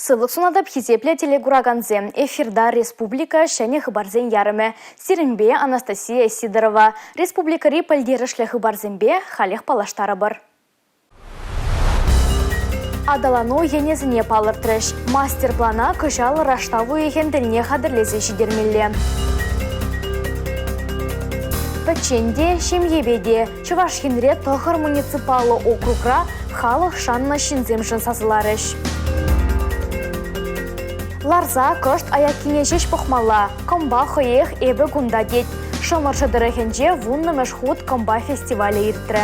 Сывлӑх сунатӑп, хисеплӗ телекуракансем. Эфирта республика ҫӗнӗ хыпарсен ярӑмӗ. Сирӗнпе Анастасия Сидорова. Республикӑри пӗлтерӗшлӗ хыпарсемпе халех паллаштарӑпӑр. Аталану енӗсене палӑртрӗҫ. Мастер-плана кӑҫал раштав уйӑхӗн тӗлне хатӗрлесе ҫитермелле. Пӗччен те, ҫемьепе те Чӑваш Енре тӑхӑр муниципаллӑ округра халӑх шаннӑ ҫынсемшӗн сасӑларӗҫ. Ларса кӑшт аяккине ҫеҫ пӑхмалла. Кӑмпа хӑех эпӗ кунта тет. Шӑмӑршӑ тӑрӑхӗнче вуннӑмӗш хут кӑмпа фестивалӗ иртрӗ.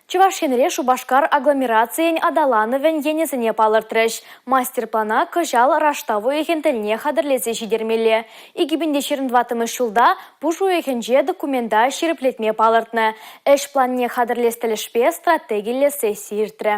Чӑваш Енре Шупашкар агломерацийӗн аталанӑвӗн енӗсене палӑртрӗҫ. Мастер-плана кӑҫал раштав уйӑхӗн тӗлне хатӗрлесе ҫитермелле. 2024 ҫулта пуш уйӑхӗнче документа ҫирӗплетме палӑртнӑ. Ӗҫ планне хатӗрлес тӗлӗшпе стратегиллӗ сесси иртрӗ.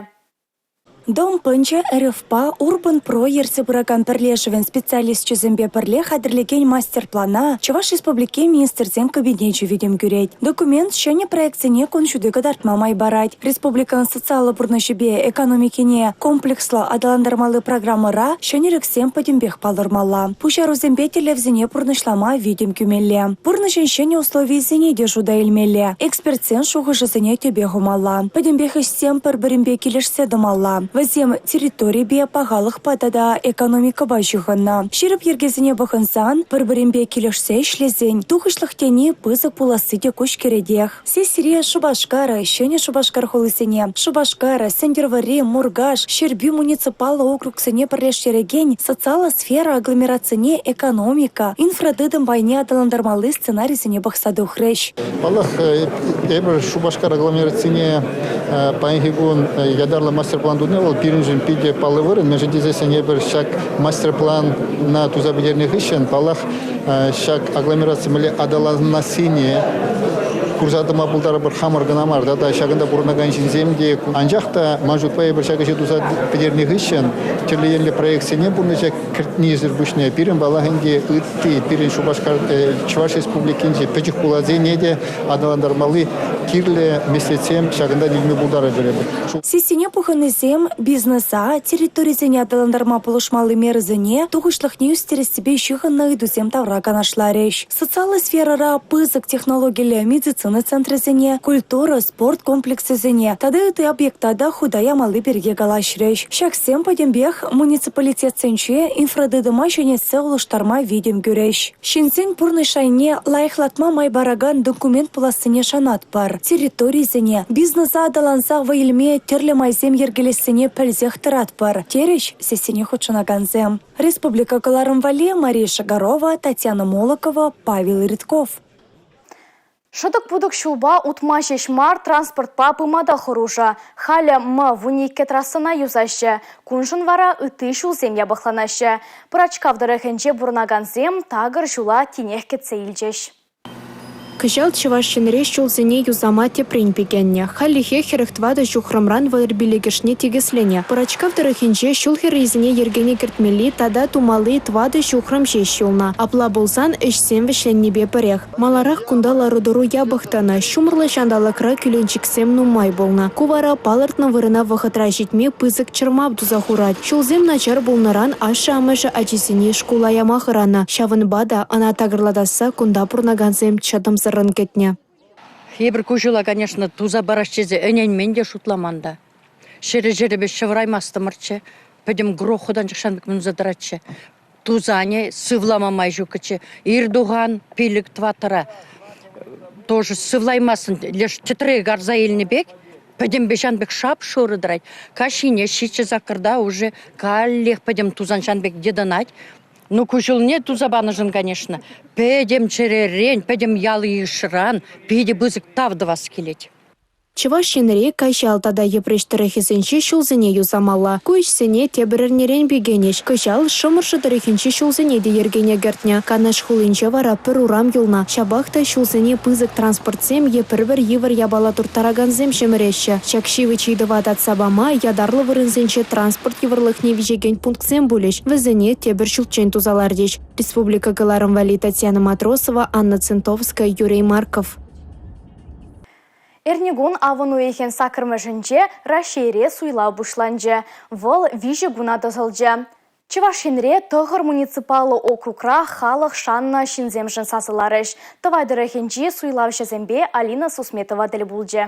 Дом пӑнчӑ РФпа Урбан Про ертсе пыракан пӗрлешӗвӗн специалисчӗсемпе пӗрле хатӗрлекен мастер-плана Чӑваш Республикин Министрсен Кабинечӗ витӗм кӳрет. Документ ҫӗнӗ проектсене кун ҫути кӑтартма май парать. Республикӑн социаллӑ пурнӑҫӗпе экономикине комплекслӑ аталантармалли программӑра ҫӗнӗлӗхсем пӗтӗмпех палӑрмалла, пуҫарусемпе тӗллевсене пурнӑҫлама витӗм кӳмелле. Пурнӑҫӑн ҫӗнӗ условийӗсене те шута илмелле, экспертсен шухӑшӗсене тӗпе хумалла. Пӗтӗмпех ӗҫсем пӗр-пӗринпе килӗшсе тӑмалла. Вӗсем территорипе, пахалӑхпа тата экономикӑпа ҫыхӑннӑ. Ҫирӗп йӗркесене пӑхӑнсан, пӗр-пӗринпе килӗшсе ӗҫлесен тухӑҫлӑх тени пысӑк пуласси те куҫ кӗретех. Сессире Шупашкар, Ҫӗнӗ Шупашкар хулисене, Шупашкар, Сӗнтӗрвӑрри, Муркаш, Ҫӗрпӳ муниципаллӑ округсене пӗрлештерекен социаллӑ сфера агломерацине экономика, инфратытӑм пайне аталантармалли сценарисене пӑхса тухрӗҫ. Паллах, эпир Шупашкар агломерацине паянхи кун ятарлӑ мастер-план туни вӑл пирӗншӗн питӗ паллӑ вырӑн, мӗншӗн тесессӗн эпир ҫак мастер-плана туса пӗтернӗ хыҫҫӑн, паллах, ҫак агломераци мӗнле аталанассине курса тӑма пултарӑпӑр хамӑр кӑна мар тата ҫакӑнта пурӑнакан ҫынсем те. Анчах та ман шутпа эпир ҫак ӗҫе туса пӗтернӗ хыҫҫӑн тӗрлӗ енлӗ проектсене пурнӑҫа кӗртнисӗр пуҫне пирӗн паллах ӗнтӗ ытти пирӗн Шупашкар Чӑваш Республикинчи пӗчӗк хуласене те аталантармалли кирлӗ меслетсем ҫакӑнтан илме пултарӑпӑр эпир. Сессине пухӑннисем бизнеса, территорисене аталантарма пулӑшмалли мерӑсене тухӑҫлӑхне ӳстерессипе ҫыхӑннӑ ыйтусем тавра канашларӗҫ. Социаллӑ сферӑра пысӑк технологиллӗ медицина центрӗсене, культура, спорт комплексӗсене тата ытти объекта та хута ямалли пирки калаҫрӗҫ. Ҫаксем пӗтӗмпех муниципалитетсенче инфратытӑма ҫӗнетсе улӑштарма витӗм кӳрӗҫ. Ҫынсен пурнӑҫ шайне лайӑхлатма май паракан документ пулассине шанатпӑр. Территорисене, бизнеса аталанса вӑй илме тӗрлӗ майсем йӗркелессине пӗлсех тӑратпӑр, терӗҫ сессине хутшӑнакансем. Республика кӑларӑм валли Мария Шагарова, Татьяна Молокова, Павел Ритков. Шӑтӑк-путӑк ҫулпа утма ҫеҫ мар, транспортпа пыма та хӑрушӑ. Халӗ М-12 трассӑна юсаҫҫӗ. Куншӑн вара ытти ҫулсем япӑхланаҫҫӗ. Пӑрачкав тӑрӑхӗнче пурӑнакансем такӑр ҫула тинех кӗтсе илчӗҫ. Кӑҫал Чӑваш Енре ҫулсене юсама тӗпрен пикеннӗ. Хальлӗхе 44 ҫухрӑмран 35-шне тикӗсленӗ. Пӑрачкав тӑрӑхӗнче ҫул хӗррисене йӗркене кӗртмелли тата тумалли тӑватӑ ҫухрӑм ҫеҫ юлнӑ. Апла пулсан ӗҫсем вӗҫленнипе пӗрех. Маларах кунта лару-тӑру япӑх тӑнӑ, ҫумӑрлӑ ҫанталӑкра кӳленчӗксем нумай пулнӑ. Ку вара палӑртнӑ вырӑна вӑхӑтра ҫитме пысӑк чӑрмав туса хурать. Ҫулсем начар пулнӑран ашшӗ-амӑшӗ ачисене шкула яма хӑранӑ. Ҫавӑнпа та ӑна такӑрлатасса кунта пурӑнакансем чӑтӑмсӑррӑн кӗтнӗ. Эпир ку ҫула, конечно, туса парас тесе ӗненмен те, шутламан та. Ҫӗрӗ-ҫӗрӗпе ҫывӑраймастӑмӑрччӗ. Пӗтӗм грохотан чӑхшан пек мунса тӑратчӗ. Тусанӗ сывлама май ҫуккӑччӗ. Ир тухан пилӗк тӑваттӑра тоже сывлаймастӑн. Леш тӗтре карса илнӗ пек пӗтӗмпе ҫан пек шап-шурӑ тӑрать. Каҫхине ҫиччӗ саккӑрта уже каллех пӗтӗм тусан ҫан пек йӑтӑнать. Ну, ку ҫулне туса панӑшӑн, конечно, пӗтӗм чӗререн, пӗтӗм ял-йышран питӗ пысӑк тав тӑвас килет. Чӑваш Енре Каҫал тата Йӗпреҫ тӑрӑхӗсенчи ҫулсене юсамалла. Ку ӗҫсене тепӗр эрнерен пикенӗҫ. Кӑҫал Шӑмӑршӑ тӑрӑхӗнчи ҫулсене те йӗркене кӗртнӗ. Канаш хулинче вара пӗр урам юлнӑ. Ҫапах та ҫулсене пысӑк транспортсем е пӗр-пӗр йывӑр япала турттаракансем ҫӗмӗреҫҫӗ. Ҫак ҫивӗч ыйтӑва татса пама ятарлӑ вырӑнсенче транспорт йывӑрлӑхне виҫекен пунктсем пулӗҫ. Вӗсене тепӗр ҫулччен туса лартӗҫ. Республика кӑларӑм валли Татьяна Матросова, Анна Центовская, Юрий Марков. Эрнекун авӑн уйӑхӗн саккӑрмӗшӗнче Раҫҫейре суйлав пуҫланчӗ. Вӑл виҫӗ куна тӑсӑлчӗ. Чӑваш Енре тӑхӑр муниципаллӑ округра халӑх шаннӑ ҫынсемшӗн сасӑларӗҫ. Тӑвай тӑрӑхӗнчи суйлавҫӑсемпе Алина Сусметова тӗл пулчӗ.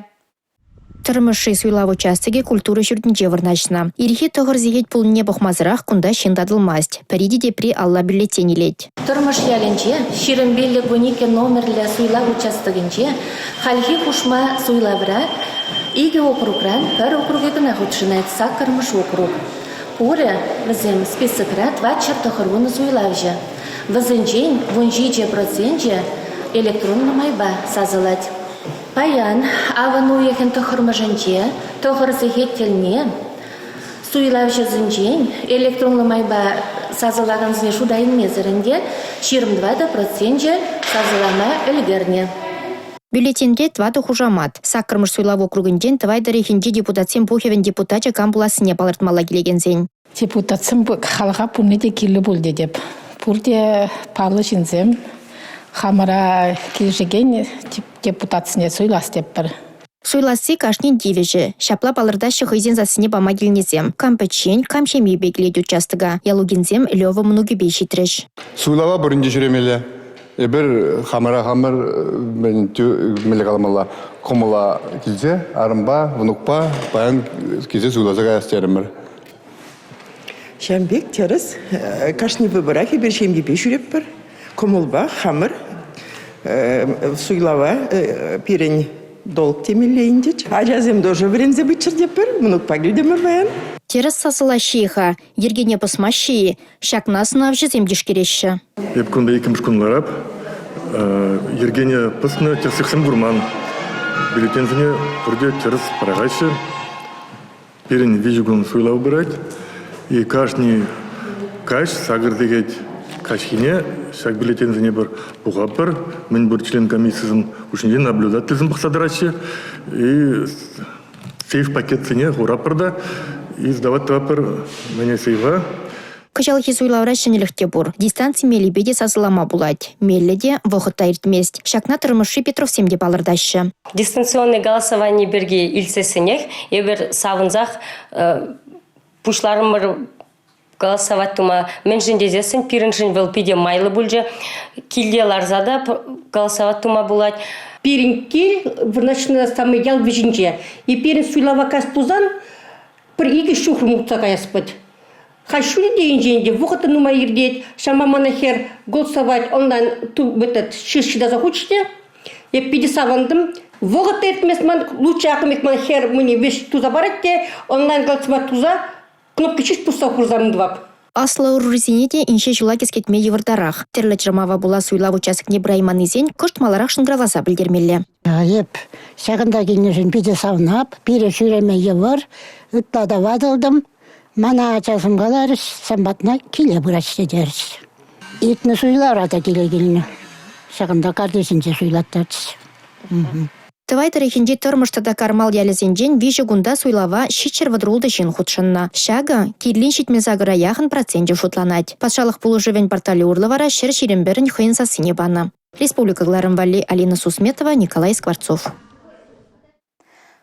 Тӑрмӑшри суйлав участокӗ культура ҫуртӗнче вырнаҫнӑ. Ирхи 9 сехет пулнине пӑхмасӑрах кунта ҫын татӑлмасть. Пӗри те тепри алла бюллетень илет. Тӑрмӑш ялӗнче 25 12 номерлӗ суйлав участокӗнче хальхи хушма суйлавра икӗ округран пӗр округӗ кӑна хутшӑнать, саккӑрмӗш округ. Пурӗ вӗсем списокра 490 суйлавҫӑ. Вӗсенчен 17 проценчӗ электронлӑ майпа сасӑлать. Паян, авӑн уйӑхӗн тӑххӑрмӗшӗнче, тӑхӑр сехет тӗлне суйлавҫӑсенчен электронлӑ майпа сасӑлакансене шута илмесӗр ӗнтӗ 24 проценчӗ сасӑлама ӗлкӗрнӗ. Бюллетеньре тӑватӑ хушамат. Саккӑрмӗш суйлав округӗнчен Тӑвай тӑрӑхӗнчи депутатсен пухӑвӗн депутачӗ кам пулассине палӑртмалла килекенсен. Депутатсем халӑха пурне те кирлӗ пуль тетӗп. Пурте паллӑ ҫынсем. Хамӑра килӗшекен депутатсене суйлас тетпӗр. Суйласси кашнин тивӗҫӗ. Ҫапла палӑртаҫҫӗ хӑйсен сассине пама килнисем. Кам пӗччен, кам ҫемйипе килет участока. Ялугинсем Лева мӑнукӗпе ҫитрӗҫ. Суйлава пурин те ҫӳремелле. Эпир хамӑра хамӑр мӗнле каламалла, кӑмӑла килсе арӑмпа, внукпа паян килсе суйласа каяс терӗмӗр. Ҫавӑн пек тӗрӗс. Кашни выборах эпир ҫемьепе ҫӳретпӗр. Кӑмӑлпа хамӑр суйлава пирӗн долг темелле ӗнтӗ. Ачасем тоже вӗренсе пыччӑр тетпӗр. Мӑнукпа килтӗмӗр паян. Тӗрӗс сасӑлаҫҫӗ-и-ха, йӗркене пӑсмаҫҫӗ-и? Ҫакна сӑнавҫӑсем тишкереҫҫӗ. Эп кунта иккӗмӗш кун ларап. Йӗркене пӑснӑ тӗслӗхсем курман. Бюллетеньсене пурте тӗрӗс пӑрахаҫҫӗ. Пирӗн виҫӗ кун суйлав пырать. И кашни каҫ сакӑр сехет каҫхине ҫак бюллетеньсене пӗр пухатпӑр. Мӗн пур член комиссисем хушшинче наблюдательсем пӑхса тӑраҫҫӗ. И сейф пакетсене хуратпӑр та и сдавать тӑватпӑр мӗне сейфа. Кӑҫалхи суйлавра ҫӗнӗлӗх те пур. Дистанци мелӗпе те сасӑлама пулать. Меллӗ те, вӑхӑт та иртмест. Ҫакна Тӑрмӑшри Петровсем те палӑртаҫҫӗ. Дистанционный голосовани пирки илтсессӗнех эпир савӑнсах пуҫларӑмӑр голосовать тума. Мӗншӗн тесессӗн пирӗншӗн вӑл питӗ майлӑ пулчӗ. Килте ларса та голосовать тума пулать. Пирӗн кил вырнаҫнӑ самый ял вӗҫӗнче. И пирӗн суйлава кас пулсан пӗр икӗ ҫухрӑм утса каяс пулать. Халь ҫулӗ те инҫе ӗнтӗ, вӑхӑт та нумай иртет. Ҫавӑнпа мана хӗр голосовать онлайн этот ҫырса ҫырса хучӗ те эп питӗ савӑнтӑм. Вӑхӑт та иртмест ман, лучше акӑ ман хӗр мӗне веҫ туса парать те онлайн голосовать туса кнопка ҫеҫ пусса хурсан тӑвап. Аслӑ ӑрурисене те инҫе ҫула кӗскетме йывӑртарах. Тӗрлӗ чӑрмава пула суйлав участокне пырайманнисен кӑшт маларах шӑнкӑравласа пӗлтермелле. Эп ҫакӑнта килнӗшӗн питӗ савӑнап. Пире ҫӳреме йывӑр. Ытла та ватӑлтӑм. Мана ачасем каларӗҫ, сан патна киле пыраҫҫӗ терӗҫ. Иртнӗ суйлавра та киле килнӗ. Ҫакӑнта картишӗнче суйлаттарчӗҫ. Тӑвай тӑрӑхӗнчи Тӑрмӑш тата Кармал ялӗсенчен виҫӗ кунта суйлава 736 ҫын хутшӑннӑ. Ҫакӑ кирлин 78-а яхӑн проценчӗ шутланать. Патшалӑх пулӑшӑвӗн порталӗ урлӑ вара 121-ӗн хӑйӗн сассине панӑ. Республика кӑларӑм валли Алина Сусметова, Николай Скворцов.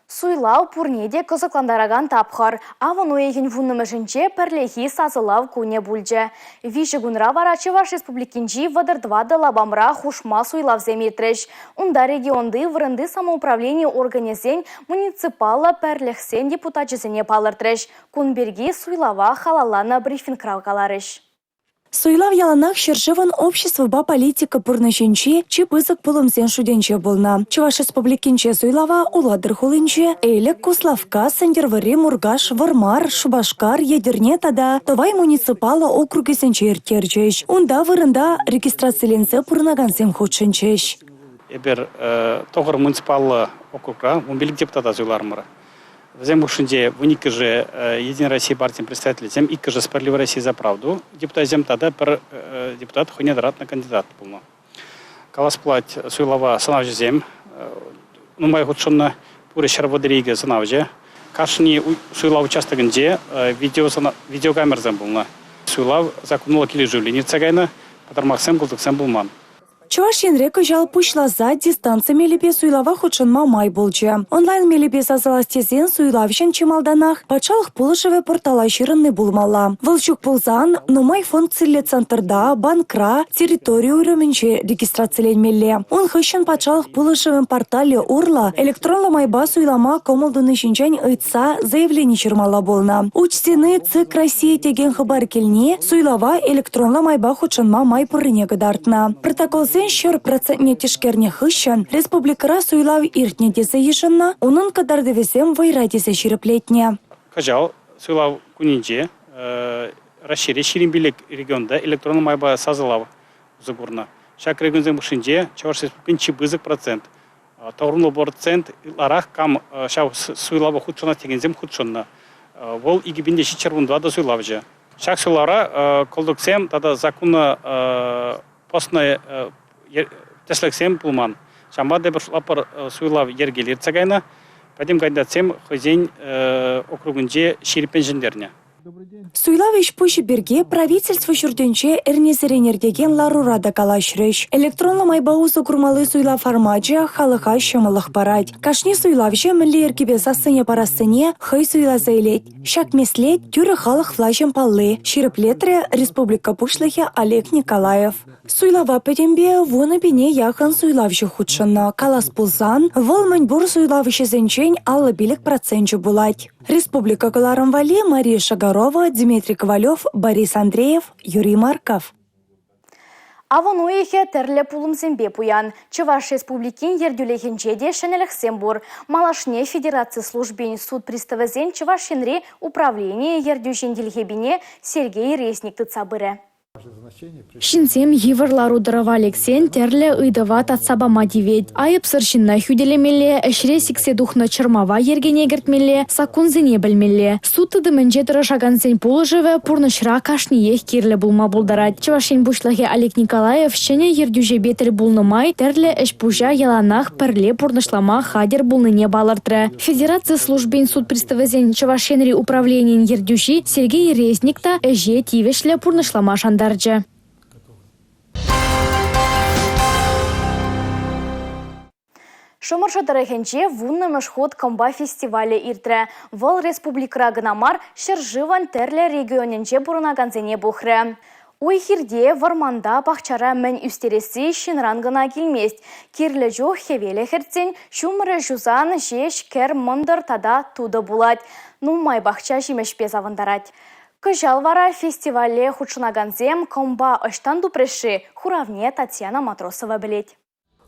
Суйлав пурне те кӑсӑклантаракан тапхӑр. Авӑн уйӑхӗн вуннӑмӗшӗнче пӗрлехи сасӑлав кунӗ пулчӗ. Виҫӗ кунра вара Чӑваш Республикинчи 34 лапамра хушма суйлавсем иртрӗҫ. Унта регионти вырӑнти самоуправлени органӗсен муниципаллӑ пӗрлӗхсен депутачӗсене палӑртрӗҫ. Кун пирки суйлава халалланӑ брифингра каларӗҫ. Суйлав яланах ҫӗршывӑн обществӑпа политика пурнӑҫӗнчи чи пысӑк пулӑмсен шутӗнче пулнӑ. Чӑваш Республикинче суйлава Улатӑр хулинче, Элӗк, Куславкка, Сӗнтӗрвӑрри, Муркаш, Вӑрмар, Шупашкар, Етӗрне тата Тӑвай муниципаллӑ округӗсенче ирттерчӗҫ. Унта вырӑнта регистрациленсе пурӑнакансем хутшӑнчӗҫ. Эпир тӑхӑр муниципаллӑ округра 15 депутата суйларӑмӑр. Вӗсем хушшинче вуниккӗшӗ Единая Россия партин представителӗсем, иккӗшӗ Справедливая Россия за правду депутачӗсем тата пӗр депутат хӑйне тӑратнӑ кандидат пулнӑ. Калас пулать, суйлава сӑнавҫӑсем нумай хутшӑннӑ, пурӗ 132 сӑнавҫӑ. Кашни суйлав участокӗнче видеокамерӑсем пулнӑ. Суйлав законлӑ килӗшӳллӗн иртсе кайнӑ, пӑтӑрмахсем, кӑлтӑксем пулман. Чӑваш Енре кӑҫал пуҫласа дистанци мелӗпе суйлава хутшӑнма май пулчӗ. Онлайн мелӗпе сасӑлас тесен суйлавҫӑн чи малтанах патшалӑх пулӑшӑвӗ портала ҫырӑнни пулмалла. Вӑл ҫук пулсан нумай функциллӗ центрта, банкра, территори уйрӑмӗнче регистрациленмелле. Ун хыҫҫӑн патшалӑх пулӑшӑвӗн порталӗ урлӑ электронлӑ майпа суйлама кӑмӑл туни ҫинчен ыйтса заявлени ҫырмалла пулнӑ. Учтены ЦИК России текен хыпар килни суйлава электронлӑ майпа хутшӑнма май пуррине кӑтартнӑ. Протоколсен 100 процентне тишкернӗ хыҫҫӑн республикӑра суйлав иртнӗ тесе йышӑннӑ, унӑн кӑтартӑвӗсем вӑйра тесе ҫирӗплетнӗ. Кӑҫал суйлав кунӗнче Раҫҫейре 25 регионта электронлӑ майпа сасӑлав усӑ курнӑ. Ҫак регионсем хушшинче Чӑваш Республикин чи пысӑк процент. Тӑхӑрвунӑ процент ытларах кам ҫав суйлава хутшӑнас текенсем хутшӑннӑ. Вӑл 2714 суйлавҫӑ. Ҫак суйлавра кӑлтӑксем тата саккуна пӑснӑ тӗслӗхсем пулман. Ҫавӑнпа та эпир шутлатпӑр, суйлав йӗркеллӗ иртсе кайнӑ. Пӗтӗм кандидатсем хӑйсен округӗнче ҫирӗппӗн ҫӗнтернӗ. Суйлав ӗҫ-пуҫӗ пирки Правительство ҫуртӗнче эрнесерен иртекен ларура та калаҫрӗҫ. Электронлӑ майпа усӑ курмалли суйлав формачӗ халӑха ҫӑмӑллӑх парать. Кашни суйлавҫӑ мӗнле йӗркепе сассине парассине хӑй суйласа илет. Ҫак меслет тӳрӗ халӑх влаҫӗн палли, ҫирӗплетрӗ республика Пуҫлӑхӗ Олег Николаев. Суйлава пӗтӗмпе 10 пине яхӑн суйлавҫӑ хутшӑннӑ. Калас пулсан, вӑл мӗнпур суйлавҫӑсенчен 55 проценчӗ пулать. Республика кӑларӑм валли Мария Шагарова, Дмитрий Ковалев, Борис Андреев, Юрий Марков. Авӑн уйӑхӗ тӗрлӗ пулӑмсемпе пуян. Чӑваш Республикин ертӳлӗхӗнче те ҫӗнӗлӗхсем пур. Малашне Федераци службин суд приставӗсен Чӑваш Енри управленийӗ ертӳҫин тилхепине Сергей Резник тытса пырӗ. Ҫынсем йывӑр лару-тӑрӑва лексен тӗрлӗ ыйтӑва татса пама тивет. Айӑпсӑр ҫынна хӳтӗлемелле, ӗҫре сиксе тухнӑ чӑрмава йӗркене кӗртмелле, саккунсене пӗлмелле. Суд тытӑмӗнче тӑрӑшакансен пулӑшӑвӗ пурнӑҫра кашниех кирлӗ пулма пултарать. Чӑваш Ен Пуҫлӑхӗ Олег Николаев ҫӗнӗ ертӳҫӗпе тӗл пулнӑ май тӗрлӗ ӗҫ-пуҫа яланах пӗрле пурнӑҫлама хатӗр пулнине палӑртрӗ. Федераци службин суд приставӗсен Чӑваш Енри управленийӗн ертӳҫи Сергей Резник та ӗҫе тивӗҫлӗ пурнӑҫлама шантарчӗ. Шӑмӑршӑ тӑрӑхӗнче вуннӑмӗш хут кӑмпа фестивалӗ иртрӗ. Вӑл республикӑра кӑна мар, ҫӗршывӑн тӗрлӗ регионӗнче пурӑнакансене пухрӗ. Уй-хирте, вӑрманта, пахчара мӗн ӳстересси ҫынран кӑна килмест. Кирлӗ чух хӗвелӗ хӗртсен, ҫумӑрӗ ҫусан ҫеҫ кӗр мӑнтӑр тата тутӑ пулать. Нумай пахча ҫимӗҫпе савӑнтарать. Кӑҫал вара фестивале хутшӑнакансем кӑмпа ӑҫтан тупрӗҫ-ши? Хуравне Татьяна Матросова пӗлет.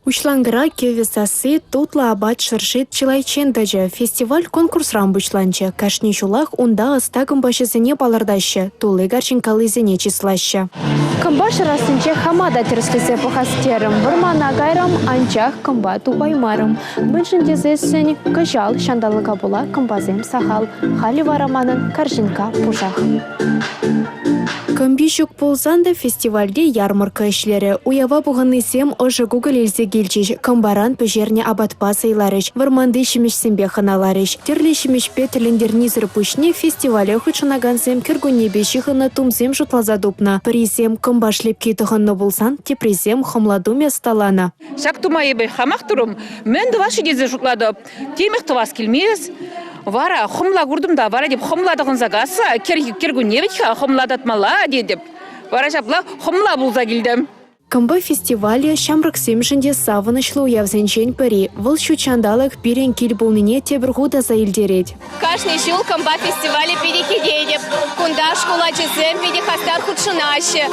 Уҫланкӑра кӗвӗ сасси, тутлӑ апат шӑрши чылайччен тӑчӗ. Фестиваль конкурсран пуҫланчӗ. Кашни ҫулах унта ӑста кӑмпаҫӑсене палӑртаҫҫӗ, тулли карҫинккаллисене чыслаҫҫӗ. Кӑмпа шырассинче хама та тӗрӗслесе пӑхас терӗм. Вӑрмана кайрӑм, анчах кӑмпа тупаймарӑм. Мӗншӗн тесессӗн кӑҫал ҫанталӑка пула кӑмпасем сахал. Халӗ вара манӑн карҫинкка пушах. Кӑмпи ҫук пулсан та фестивальте ярмарка ӗҫлерӗ. Уява пухӑннисем ӑшӑ кукӑль илсе килчӗҫ, кӑмпаран пӗҫернӗ апатпа сӑйларӗҫ, вӑрманти ҫимӗҫсемпе хӑналарӗҫ. Тӗрлӗ ҫимӗҫпе тӗлӗнтернисӗр пуҫне фестивале хутшӑнакансем кӗркуннепе ҫыхӑннӑ тумсем шутласа тупнӑ. Пӗрисем кӑмпа шлепки тӑхӑннӑ пулсан, теприсем хӑмла тумӗ ӑсталанӑ. Ҫак тума эпӗ хамах турӑм. Мӗн тӑвас-ши тесе шутлатӑп. Темех тӑвас килмест. Вара хӑмла куртӑм та, вара теп хӑмла тӑхӑнса касса, кӗркунне вӗт-ха хӑмла татмалла тетӗп. Вара ҫапла хӑмла пулса килтӗм. Кӑмпа фестивалӗ ҫамрӑксемшӗн те савӑнӑҫлӑ уявсенчен пӗри. Вӑл ҫут ҫанталӑк пирӗн кил пулнине тепӗр хут аса илтерет. Кашни ҫул кӑмпа фестивалӗ питӗ кӗтетӗп. Кунта шкул ачисем питӗ хастар хутшӑнаҫҫӗ.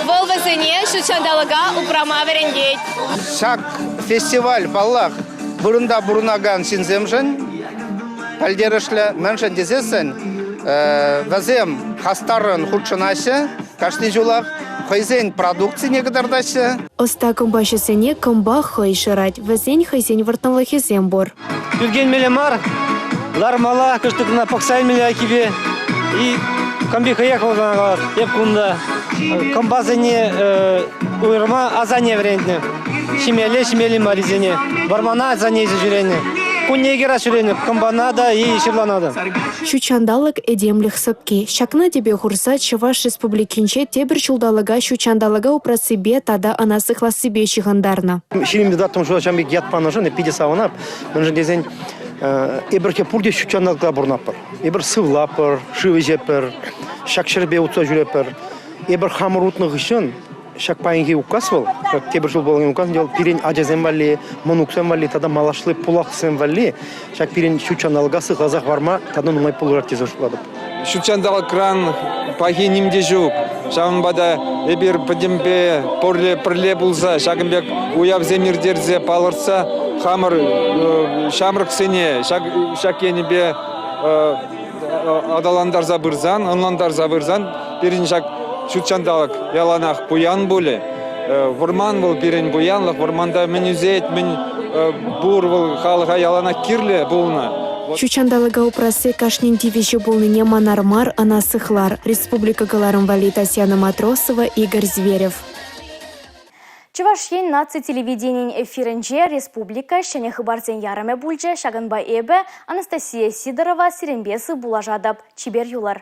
Вӑл вӗсене ҫут ҫанталӑка упрама вӗрентет. Ҫак фестиваль, паллах, вырӑнта пурӑнакан ҫынсемшӗн пӗлтерӗшлӗ. Мӗншӗн тесессӗн вӗсем хастаррӑн хутшӑнаҫҫӗ кашни ҫулах, хӑйсен продукцине кӑтартаҫҫӗ. Ӑста кӑмпаҫӑсене кӑмпа хӑй шырать. Вӗсен хӑйсен вӑрттӑнлӑхӗсем пур. Ӳркенмелле мар, лармалла, кӑштӑк кӑна пӑхса илмелле айккипе. И кӑмпи хӑех вӑл эп кунта кӑмпасене уйрӑма асанне вӗрентнӗ. Ҫимелле, ҫимелли марисене. Вӑрмана асанне илсе ҫӳренӗ. Кунне икӗ раз ҫӳренӗ, кӑмпана та и ҫырлана та. Ҫут ҫанталӑк этемлӗх сӑпки. Ҫакна тӗпе хурса Чӑваш Республикинче тепӗр ҫулталӑка ҫут ҫанталӑка упрассипе тата ӑна сыхлассипе ҫыхӑнтарнӑ. 24 ҫула ҫавӑн пек ят панӑшӑн эп питӗ савӑнап. Мӗншӗн тесен эпир пурте ҫут ҫанталӑкра пурӑнатпӑр. Эпир сывлатпӑр, шыв ӗҫетпӗр, ҫак ҫӗрпе утса ҫӳретпӗр. Эпир хамӑр утнӑ хыҫҫӑн ҫак паянхи указ вӑл, ҫак тепӗр ҫул пулакан указ вӑл пирӗн ачасем валли, мӑнуксем валли тата малашлӑх пулассем валли ҫак пирӗн ҫут ҫанталӑка сыхласа хӑварма тата нумай пулӑшать тесе шутлатӑп. Ҫут ҫанталӑкран пахи ним те ҫук. Ҫавӑнпа та эпир пӗтӗмпе пӗрле пулса ҫакӑн пек уявсем ирттерсе палӑртса хамӑр ҫамрӑксене ҫак, ҫак енӗпе аталантарса пырсан, ӑнлантарса пырсан пирӗн ҫак ҫут ҫанталӑк яланах пуян пулӗ. Вӑрман вӑл пирӗн пуянлӑх, вӑрманта мӗн ӳсет, мӗн пур вӑл халӑха яланах кирлӗ пулнӑ. Ҫут ҫанталӑка упрасси кашнин тивӗҫӗ пулнине манар мар, ӑна сыхлар. Республика кӑларӑм валли Татьяна Матросова, Игорь Зверев. Чӑваш Ен наци телевиденийӗн эфирӗнче республика ҫӗнӗ хыпарсен ярӑмӗ пулчӗ. Ҫакӑнпа эпӗ, Анастасия Сидорова, сирӗнпе сывпуллашатӑп. Чипер юлӑр.